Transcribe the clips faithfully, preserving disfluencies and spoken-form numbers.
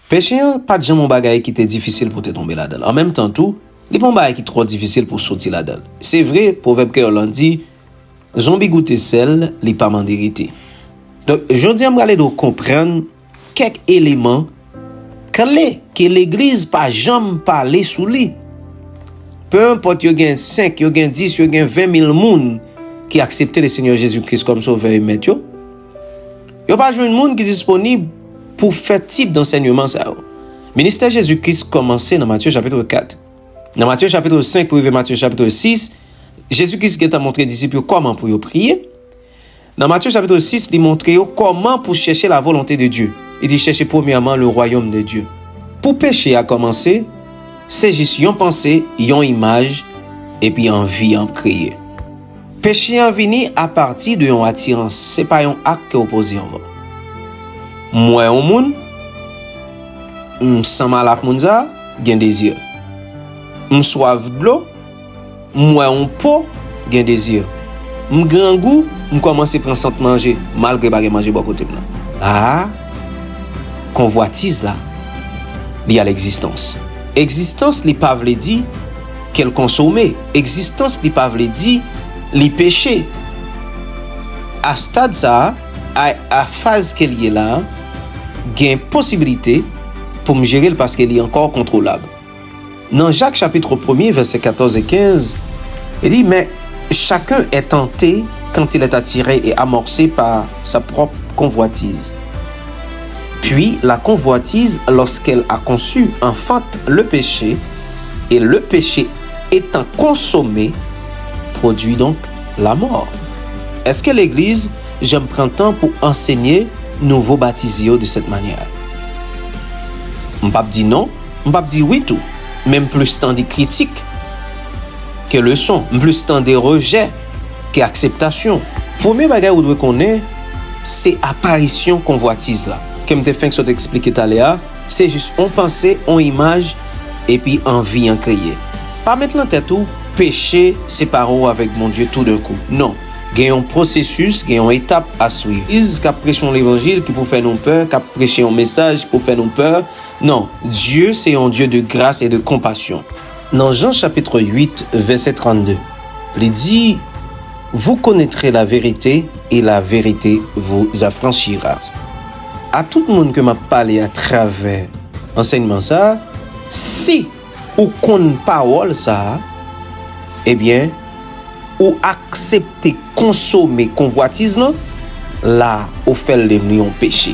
Peche an pa t janm yon bagay ki te difisil pou te tonbe ladan l. An menm tan tou, li pa yon bagay ki twò difisil pou soti ladan l. Se vre, pwovèb kreyòl lan di, zonbi goute sèl, li pa mande rete. Donk, jodi a, m prale ede w konprann kèk eleman kle ke legliz pa janm pale sou li. Pe enpòt yo gen senk, yo gen dis, yo gen ven mil moun ki aksepte Lesenyè Jezi Kris kòm Sovè e Mèt yo, yo pa jwenn moun ki disponib pou fè tip dansèyman sa yo. Ministè Jezi Kris kòmanse nan Matye chapit kat. Nan Matye chapit senk pou rive Matye chapit sis, Jezi Kris gentan montre disip yo kòman pou yo priye. Nan Matye chapit sis, li montre yo kòman pou chèche la volonté de Dieu. Li di, chèche premyèman le royaume de Dieu. Pou peche a kòmanse, se jis yon panse, yon imaj, epi anvi an kreye. Peche an vini apati de yon atirans, se pa yon ak ke w poze anvan. M wè yon moun, m sanm al ak moun sa, gen dezi. M swaf dlo, m wè yon po, gen dezi. M grangou, m kòmanse pran sant manje, malgre pa gen manje bò kote m nan. A, konvwatiz la, li a legzistans. Egzistans li pa vle di ke l konsome. Egzistans li pa vle di li peche. A stad sa a, a, a faz ke l ye la, gen posibilite pou m jere l paske li ankò kontwolab. Nan Jak chapit premye, vèsè katòz e kenz, li di, mais chacun est tenté quand il est attiré et amorcé par sa propre convoitise. Puis la convoitise, lorsqu'elle a conçu, enfante le péché, et le péché étant consommé, produit donc la mort. Èske legliz janm pran tan pou ansenye nouvo batize yo de cette manière? M p ap di non, m p ap di wi tou, men m plis tande kritik ke leson, m plis tande rejè ke akseptasyon. Premye bagay ou dwe konnen, se aparisyon konvwatiz la. Ke m te fenk sot eksplike talè a, se jis on panse, on imaj, epi anvi an kreye. Pa met nan tèt ou, peche separe w avèk Bondye toudenkou. Non. Gen yon pwosesis, gen yon etap a swiv. Legliz k ap preche yon levanjil ki pou fè nou pè, k ap preche yon mesaj pou fè nou pè. Non, Dieu c'est un Dieu de grâce et de compassion. Nan Jan chapit uit, vèsè trannde, li di, vous connaîtrez la vérité et la vérité vous affranchira. A tout moun ke m ap pale atravè ansèyman sa a, si ou konn pawòl sa a, ebyen, ou aksepte konsome konvwatiz lan, la ou fè l devni yon peche.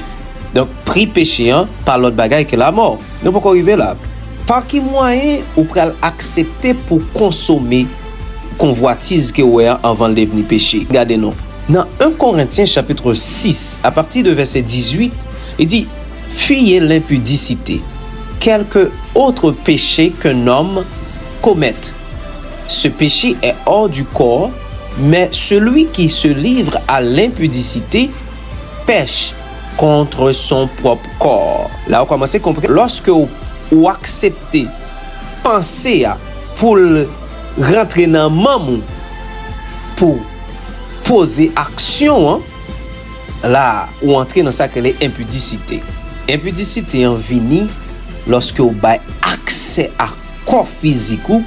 Donk, pri peche an pa lòt bagay ke lamò. Nou poko rive la. Pa ki mwayen ou pral aksepte pou konsome konvwatiz ke w wè a anvan l devni peche? Gade non. Nan en Korentyen chapit sis, apati de vèsè dizuit, li di, fuyez l'impudicité. Quelque autre péché qu'un homme commette, ce péché est hors du corps, mais celui qui se livre à l'impudicité pèche contre son propre corps. La ou kòmanse konprann, lòske ou, ou aksepte panse a pou l rantre nan manm ou, pou poze aksyon an, la ou antre nan sa k rele enpidisite. Enpidisite an vini lòske ou bay aksè a kò fizik ou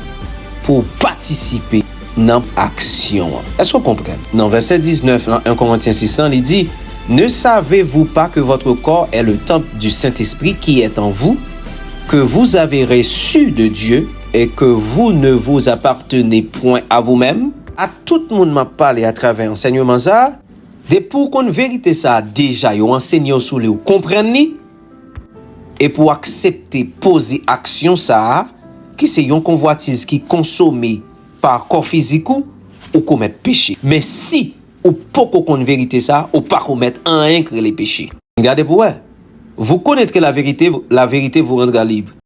pou w patisipe nan aksyon an. Èske w konprann? Nan vèsè diznèf lan, en Korentyen sis lan, li di, ne savez-vous pas que votre corps est le temple du Saint-Esprit qui est en vous, que vous avez reçu de Dieu et que vous ne vous appartenez point à vous-même? A tout moun m ap pale atravè ansèyman sa a, depi w konn verite sa a deja, yo ansenye w sou li, ou konprann li, epi w aksepte poze aksyon sa a, ki se yon konvwatiz ki konsome pa kò fizik ou, ou komèt peche. Men si ou poko konn verite sa a, ou pa komèt anyen k rele peche. Gade pou w wè. Vous connaîtrez la vérité, la vérité vous rendra libre.